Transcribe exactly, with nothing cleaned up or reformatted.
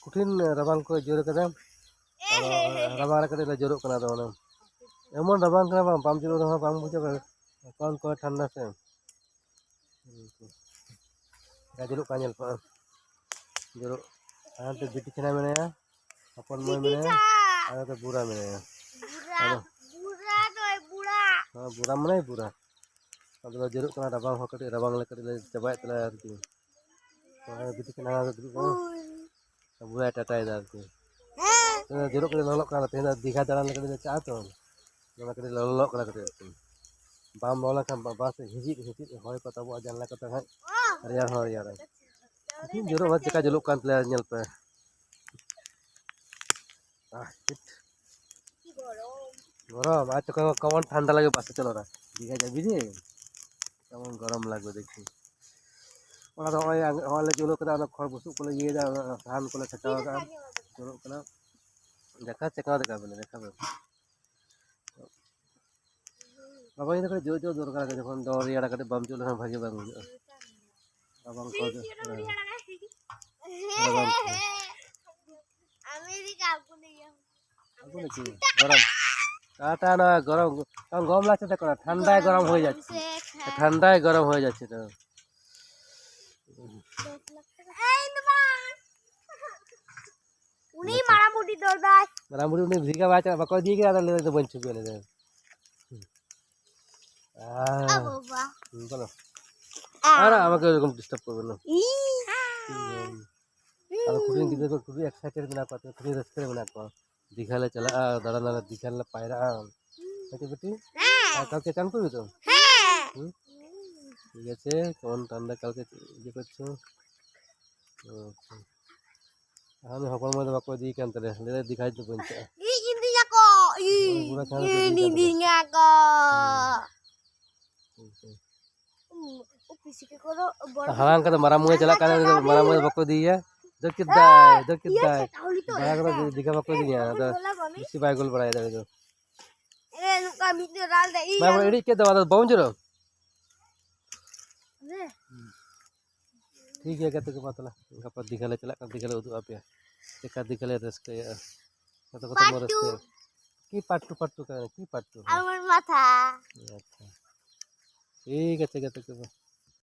ᱠᱚᱴᱷᱤᱱ ᱨᱟᱵᱟᱝ ᱠᱚ ᱡᱳᱨ ᱠᱟᱫᱟ᱾ ᱟᱫᱚ ᱨᱟᱵᱟᱝ ᱨᱮ ᱠᱟᱹᱴᱤᱡ ᱞᱮ ᱡᱳᱨᱳᱜ ᱠᱟᱱᱟ᱾ ᱟᱫᱚ ᱚᱱᱟ ᱮᱢᱚᱱ ᱨᱟᱵᱟᱝ ᱠᱟᱱᱟ, ᱵᱟᱝ, ᱵᱟᱢ ᱡᱳᱨᱳᱜ ᱨᱮᱦᱚᱸ ᱵᱟᱝ ᱵᱩᱡᱷᱟᱹᱜᱼᱟ, ᱠᱚᱱ ᱠᱚᱱ ᱴᱷᱟᱱᱰᱟ ᱥᱮ᱾ ᱡᱟ ᱡᱳᱨᱳᱜ ᱠᱟᱱᱟ, ᱧᱮᱞ ᱯᱮ᱾ ᱡᱳᱨᱳᱜ, ᱦᱟᱱᱛᱮ ᱵᱤᱴᱤ ᱪᱷᱟᱱᱟ ᱢᱮᱱᱟᱭᱟ, ᱦᱚᱯᱚᱱ ᱢᱟᱹᱭ ᱢᱮᱱᱟᱭᱟ, ᱟᱨ ᱱᱚᱛᱮ ᱵᱩᱨᱟ ᱢᱮᱱᱟᱭᱟ᱾ ᱵᱩᱨᱟ, ᱟᱫᱚ ᱵᱩᱨᱟ ᱫᱚᱭ ᱵᱩᱨᱟ᱾ ᱦᱮᱸ, ᱵᱩᱨᱟ ᱢᱟᱱᱮ ᱵᱩᱨᱟ᱾ ᱟᱫᱚ ᱞᱮ ᱡᱳᱨᱳᱜ ᱠᱟᱱᱟ, ᱨᱟᱵᱟᱝ ᱦᱚᱸ ᱠᱟᱹᱴᱤᱡ ᱨᱟᱵᱟᱝ ᱞᱮ ᱠᱟᱹᱴᱤᱡ ᱞᱮ ᱪᱟᱵᱟᱭᱮᱫ ᱛᱟᱞᱮᱭᱟ ᱟᱨᱠᱤ᱾ ᱱᱚᱜᱼᱚᱭ ᱵᱤᱴᱤ ᱪᱷᱟᱱᱟ ᱫᱚ ᱫᱩᱲᱩᱵ ᱠᱟᱱᱟ᱾ ᱵᱩᱨᱟᱭ ᱴᱟᱴᱟᱭᱮᱫᱟ ᱟᱨᱠᱤ᱾ ᱦᱮᱸ᱾ ᱛᱮᱦᱮᱧ ᱫᱚ ᱡᱳᱨᱳᱜ ᱠᱟᱹᱴᱤᱡ ᱞᱚᱞᱚᱜ ᱠᱟᱱᱟ, ᱛᱮᱦᱮᱧ ᱫᱚ ᱫᱤᱜᱷᱟ ᱫᱟᱬᱟᱱ ᱞᱮ ᱠᱟᱹᱴᱤᱡ ᱞᱮ ᱪᱟᱜᱼᱟ ᱛᱚ᱾ ᱚᱱᱟ ᱠᱟᱹᱴᱤᱡ ᱞᱚᱞᱚᱜ ᱠᱟᱱᱟ ᱠᱟᱹᱴᱤᱡ ᱟᱨᱠᱤ᱾ ᱵᱟᱢ ᱞᱚᱞᱚ ᱞᱮᱱᱠᱷᱟᱱ ᱵᱟ-, ᱵᱟᱥ ᱦᱤᱸᱥᱤᱫ ᱦᱤᱸᱥᱤᱫ ᱦᱚᱭ ᱠᱚ ᱛᱟᱵᱚᱜᱼᱟ ᱡᱟᱱᱞᱟ ᱠᱚᱛᱮ ᱦᱟᱸᱜ, ᱨᱮᱭᱟᱲ ᱦᱚᱸ ᱨᱮᱭᱟᱲᱟ᱾ ᱛᱮᱦᱮᱧ ᱡᱳᱨᱳᱜ ᱵᱟᱝ ᱪᱮᱠᱟ ᱡᱳᱨᱳᱜ ᱠᱟᱱ ᱛᱟᱞᱮᱭᱟ, ᱧᱮᱞ ᱯᱮ᱾ ᱟᱦ, ᱪᱮᱫ ᱜᱚᱨᱚᱢ, ᱟᱨ ᱛᱚᱠᱷᱚᱱ ᱠᱮᱢᱚᱱ ᱴᱷᱟᱱᱰᱟ ᱞᱟᱜᱮ ᱵᱟᱥ ᱪᱟᱞᱟᱣ ᱨᱮ᱾ ᱫᱤᱜᱷᱟ ᱡᱟᱵᱤ ᱨᱮ? ᱠᱮᱢᱚᱱ ᱜᱚᱨᱚᱢ ᱞᱟᱜᱮ ᱫᱮᱠᱷᱤ᱾ ᱚᱱᱟ ᱫᱚ ᱱᱚᱜᱼᱚᱭ, ᱱᱚᱜᱼᱚᱭ ᱞᱮ ᱡᱩᱞ ᱠᱟᱫᱟ, ᱚᱱᱟ ᱠᱷᱚᱲ ᱵᱩᱥᱩᱵ ᱠᱚᱞᱮ ᱤᱭᱟᱹᱭᱫᱟ, ᱚᱱᱟ ᱥᱟᱦᱟᱱ ᱠᱚᱞᱮ ᱪᱷᱟᱠᱟᱣ ᱠᱟᱜᱼᱟ, ᱡᱩᱞᱩᱜ ᱠᱟᱱᱟ᱾ ᱫᱮᱠᱷᱟ ᱪᱮᱠᱟ ᱫᱮᱠᱷᱟ ᱵᱮᱱᱟ, ᱫᱮᱠᱷᱟ ᱵᱮᱱ᱾ ᱵᱟᱵᱟ, ᱤᱧ ᱫᱚ ᱠᱟᱹᱴᱤᱡ ᱡᱳᱨ ᱡᱳᱨ ᱫᱚᱨᱠᱟᱨ ᱠᱟᱱᱟ, ᱡᱚᱠᱷᱚᱱ ᱫᱚ ᱨᱮᱭᱟᱲ ᱠᱟᱹᱴᱤᱡ ᱵᱟᱢ ᱡᱳᱨ ᱞᱮᱠᱷᱟᱱ ᱵᱷᱟᱜᱮ ᱵᱟᱝ ᱵᱩᱡᱷᱟᱹᱜᱼᱟ᱾ ᱨᱟᱵᱟᱝ ᱠᱚ ᱦᱮᱸ᱾ ᱨᱟᱵᱟᱝ ᱠᱚ᱾ ᱟᱢᱮᱨᱤᱠᱟ ᱟᱹᱜᱩ ᱞᱮᱭᱟ᱾ ᱟᱹᱜᱩ ᱞᱮ ᱪᱮᱫ? ᱜᱚᱨᱚᱢ᱾ ᱠᱟᱴᱟ ᱱᱚᱣᱟ ᱜᱚᱨᱚᱢ, ᱜᱚᱨᱚᱢ ᱞᱟᱪᱷᱟ ᱛᱮ ᱠᱚᱨᱟ, ᱴᱷᱟᱱᱰᱟᱭ ᱜᱚᱨᱚᱢ ᱦᱩᱭ ᱜᱚᱨᱚᱢ ᱡᱟᱪᱷᱮ᱾ ᱥᱮ ᱴᱷᱟᱱᱰᱟ᱾ ᱴᱷᱟᱱᱰᱟᱭ ᱜᱚᱨᱚᱢ ᱦᱩᱭ ᱡᱟᱪᱷᱮ ᱛᱚ᱾ ᱮᱭ ᱫᱚ ᱵᱟᱝ᱾ ᱩᱱᱤ ᱟᱪᱪᱷᱟ᱾ ᱢᱟᱨᱟᱝ ᱵᱩᱰᱷᱤ ᱫᱚ ᱫᱟᱭ᱾ ᱢᱟᱨᱟᱝ ᱵᱩᱰᱷᱤ ᱩᱱᱤ ᱵᱷᱤᱜᱟ ᱵᱟᱭ ᱪᱟᱞᱟᱜ, ᱵᱟᱠᱚ ᱤᱫᱤ ᱠᱮᱫᱟ, ᱟᱫᱚ ᱞᱟᱹᱭ ᱫᱟ ᱵᱟᱹᱧ ᱪᱷᱩᱵᱤ ᱞᱮᱫᱟ᱾ ᱟᱨ ᱵᱟᱵᱟ᱾ ᱦᱩᱸ, ᱵᱚᱞᱚ᱾ ᱟᱨ ᱟᱨ ᱟᱢᱟᱜᱮ ᱮᱨᱚᱠᱚᱢ disturb ᱠᱚ ᱵᱮᱱᱟ᱾ ᱤ᱾ ᱦᱩᱸ᱾ ᱟᱫᱚ ᱠᱩᱲᱤ ᱜᱤᱫᱽᱨᱟᱹ ᱠᱚ ᱠᱩᱲᱤ excited ᱢᱮᱱᱟᱜ ᱠᱚᱣᱟ, ᱠᱩᱲᱤ ᱨᱟᱹᱥᱠᱟᱹ ᱨᱮ ᱢᱮᱱᱟᱜ ᱠᱚᱣᱟ᱾ ᱫᱤᱜᱷᱟ ᱞᱮ ᱪᱟᱞᱟᱜᱼᱟ, ᱫᱟᱬᱟᱱᱟᱞᱮ, ᱫᱤᱜᱷᱟ ᱨᱮᱞᱮ ᱯᱟᱭᱨᱟᱜᱼᱟ᱾ ᱦᱮᱸ ᱪᱮ ᱵᱤᱴᱤ? ᱦᱮᱸ᱾ ᱟᱨ ᱠᱟᱞᱠᱮ ᱪᱟᱱ ᱠᱚ ᱦᱩᱭᱩᱜ ᱛᱟᱢᱟ? ᱦᱮᱸ᱾ ᱦᱩᱸ? ᱴᱷᱤᱠ ᱟᱪᱷᱮ, ᱠᱮᱢᱚᱱ ᱴᱷᱟᱱᱰᱟ ᱠᱟᱞᱠᱮ ᱤᱭᱟᱹ ᱠᱚ ᱦᱚᱪᱪᱷᱮ᱾ ᱟᱪᱪᱷᱟ᱾ ᱟᱢ ᱦᱚᱯᱚᱱ ᱢᱟᱹᱭ ᱫᱚ ᱵᱟᱠᱚ ᱤᱫᱤᱭᱮ ᱠᱟᱱ ᱛᱟᱞᱮᱭᱟ, ᱞᱟᱹᱭ ᱫᱟᱭ ᱫᱤᱜᱷᱟ ᱫᱚ ᱵᱟᱹᱧ ᱪᱟᱜᱼᱟ᱾ ᱤᱧ ᱤᱫᱤᱧᱟᱠᱚ, ᱤᱧ, ᱵᱩᱲᱟ ᱪᱟᱱ ᱠᱚ ᱤᱧ ᱤᱫᱤᱭᱮ ᱠᱟᱱ ᱛᱟᱞᱮᱭᱟ᱾ ᱤᱫᱤᱧᱟᱠᱚ᱾ ᱦᱩᱸ᱾ ᱴᱷᱤᱠ ᱟᱪᱷᱮ᱾ ᱩᱸ, ᱩᱯᱤ ᱥᱤᱠᱟ ᱠᱚᱫᱚ ᱵᱚᱲᱚ ᱦᱟᱲᱟᱢ ᱠᱟᱫᱟ, ᱢᱟᱨᱟᱝ ᱢᱟᱹᱭ ᱪᱟᱞᱟᱜ ᱠᱟᱱᱟ, ᱢᱟᱨᱟᱝ ᱢᱟᱹᱭ ᱫᱚ ᱵᱟᱠᱚ ᱤᱫᱤᱭᱮᱭᱟ᱾ ᱫᱟᱹᱲ ᱠᱮᱫᱟᱭ, ᱫᱟᱹᱲ ᱠᱮᱫᱟᱭ᱾ ᱫᱟᱭᱟ ᱠᱟᱫᱟ, ᱫᱤᱜᱷᱟ ᱵᱟᱠᱚ ᱤᱫᱤᱭᱮᱭᱟ, ᱟᱫᱚ ᱵᱮᱥᱤ ᱵᱟᱭ ᱜᱳᱞ ᱵᱟᱲᱟᱭᱮᱫᱟ ᱩᱱᱤ ᱫᱚ᱾ ᱮ, ᱱᱚᱝᱠᱟ ᱢᱤᱫ ᱫᱚ ᱨᱟᱞ ᱫᱟ, ᱤᱧ ᱵᱟᱭ ᱵᱟᱲᱟᱭ, ᱤᱲᱤᱡ ᱠᱮᱫ ᱫᱚ, ᱟᱫᱚ ᱵᱟᱵᱚᱱ ᱡᱳᱨᱟ᱾ ᱨᱮ᱾ ᱴᱷᱤᱠ ᱜᱮᱭᱟ ᱜᱟᱛᱮ ᱠᱚ, ᱢᱟ ᱛᱟᱦᱞᱮ ᱜᱟᱯᱟ ᱫᱤᱜᱷᱟ ᱞᱮ ᱪᱟᱞᱟᱜ ᱠᱟᱱᱟ, ᱫᱤᱜᱷᱟ ᱞᱮ ᱩᱫᱩᱜ ᱟᱯᱮᱭᱟ᱾ ᱪᱮᱠᱟ ᱫᱤᱠᱟᱞᱮ ᱨᱟᱹᱥᱠᱟᱹᱭᱟ᱾ ᱠᱚᱛᱚ ᱠᱚᱛᱚ ᱢᱚ ᱨᱟᱹᱥᱠᱟᱹᱭᱟ᱾ ᱠᱤ ᱯᱟᱴᱴᱩ ᱯᱟᱴᱴᱩ ᱠᱟᱱᱟ, ᱠᱤ ᱯᱟᱴᱴᱩ? ᱟᱢᱟᱨ ᱢᱟᱛᱷᱟ᱾ ᱟᱪᱪᱷᱟ᱾ ᱴᱷᱤᱠ ᱟᱪᱷᱮ ᱜᱟᱛᱮ ᱠᱚ᱾